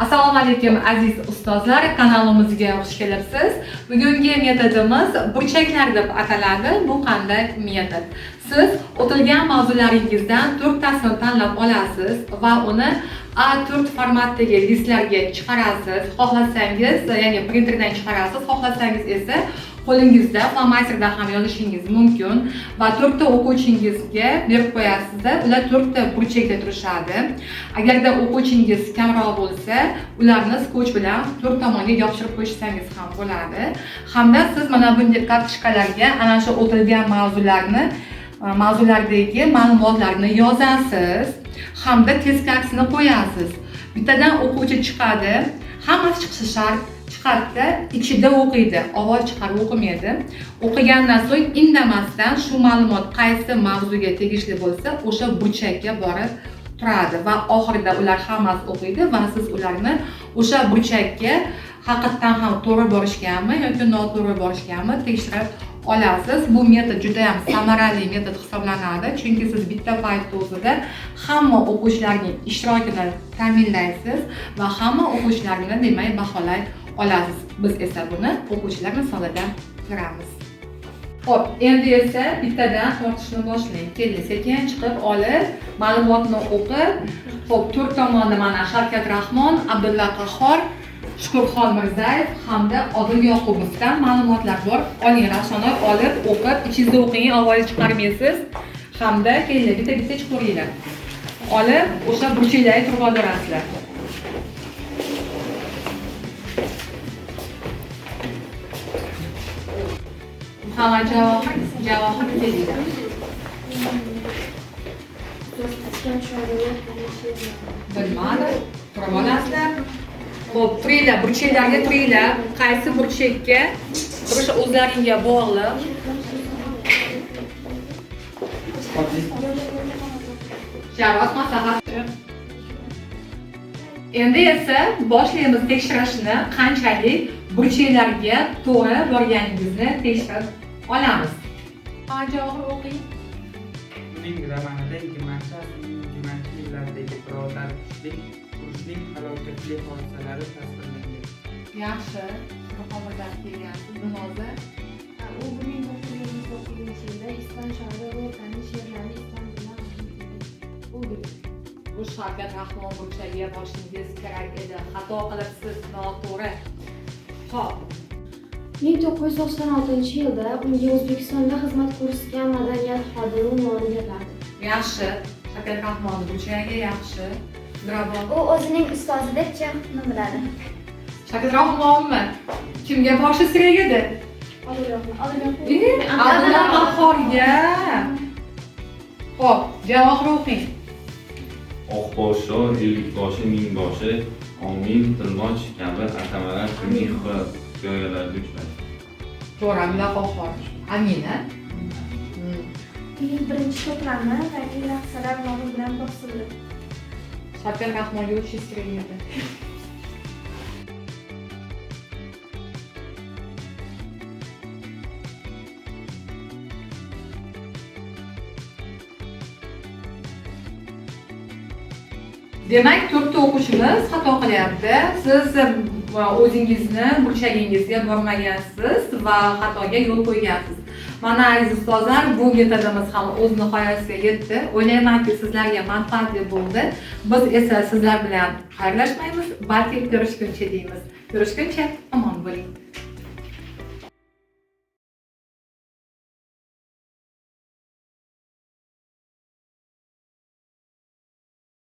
Assalomu alaykum aziz ustozlar, kanalimizga xush kelibsiz. Bugungi metodimiz burchaklar deb ataladi. Bu qanday metod? Siz o'tilgan mavzularingizdan 4 tasini tanlab olasiz va uni A4 formatdagi listlarga chiqarasiz. Xohlasangiz, ya'ni printerdan chiqarasiz, xohlasangiz esa qo'lingizda flomasterda ham yozishingiz mumkin va 4 ta o'quvchingizga berib qo'yasizda, ular 4 ta burchakda turishadi. Agarda o'quvchingiz kamroq bo'lsa, ularni skoch bilan 4 tomonga yopishtirib qo'yishsangiz ham bo'ladi. Hamda siz mana bunday kartochkalarga ana shu o'tilgan mavzularni, mavzulardagi ma'lumotlarni yozasiz hamda teskarisini qo'yasiz. Bittadan o'quvchi chiqadi, hammasi chiqishi shart. Chiqadida ichida o'qiydi, ovoz chiqarib o'qimaydi. O'qigandan so'ng indamasdan shu ma'lumot qaysi mavzuga tegishli bo'lsa, o'sha burchakka borib turadi va oxirida ular hammasi o'qiydi va siz ularni o'sha burchakka haqiqatan ham to'g'ri borishganmi yoki noto'g'ri borishganmi tekshirib olasiz. Bu metod juda ham samarali metod hisoblanadi, chunki siz bitta paytda o'zida hamma o'quvchilarning ishtirokini ta'minlaysiz va hamma o'quvchilarni demak baholay olasiz. Biz esa buni o'quvchilar misolida ko'ramiz. Xo'p, endi esa bittadan tortishni boshlang. Keling, sekin chiqib olib, ma'lumotni o'qib, xo'p, to'rt tomonda mana Shavkat Rahmon, Abdulla Qahhor, Shukurxon Mirzayev hamda Odil Yoqubovdan ma'lumotlar bor. Oling, Ravshanoy, olib, o'qib, ichingizda o'qing, ovoz chiqarmaysiz. Hamda kelinglar, bitta-bitta chiqaringlar. Olib, o'sha burchaklarga turib oldirasizlar. Muhammad Javohir, Javohir kelinglar. Bilmadim. Turib olasizlar. Xo'p, turinglar, burchaklarga turinglar. Qaysi burchakka turish o'zlaringga bog'liq. Sharof maslahatchi. Endi esa boshlaymiz tekshirishni, qanchalik burchaklarga to'g'ri borganingizni tekshirib olamiz. Javohir o'qing. Uning romanida 20-asrning 20-yillardagi birodarkushlik urushning halokatli hodisalari tasvirlangan. Yaxshi, muhofaza kelgansiz, Gulnoza. U 1929-yilda ispan shoiri Lorkaning she'rlarini ispan tilidan o'girdi. Bu Shavkat Rahmon burchagiga borishingiz kerak edi. Xato qilibsiz, noto'g'ri. Xo'p. 1996-yilda unga O'zbekistonda xizmat ko'rsatgan madaniyat xodimi unvoni beriladi. Yaxshi. Shavkat Rahmon burchagi yaxshi. Zirabon. U o'zining ustozi deb Chexovni biladi. Shavkat Rahmonmi? Kimga borishi kerak edi? Abdulla Qahhorga. Xo'p, Javohir o'qing. Oqboshi, ellikboshi, mingboshi, omil, tilmoch kabi atamalar kimning hikoyalarida uchraydi? To'g'ri, Abdulla Qahhor. Amina. Uning birinchi to'plami Rangli lahzalar nomi bilan bosildi. Shavkat Rahmonga o'tishingiz kerak edi. Demak, 4 ta o'quvchimiz xato qilyapti. Siz o'zingizni burchagingizga bormagansiz va xatoga yo'l qo'ygansiz. Mana aziz ustozlar, bu metodimiz ham o'z nihoyasiga yetdi. O'ylaymanki, sizlarga manfaatli bo'ldi. Biz esa sizlar bilan xayrlashmaymiz, balki ko'rishguncha deymiz. Ko'rishguncha omon bo'ling.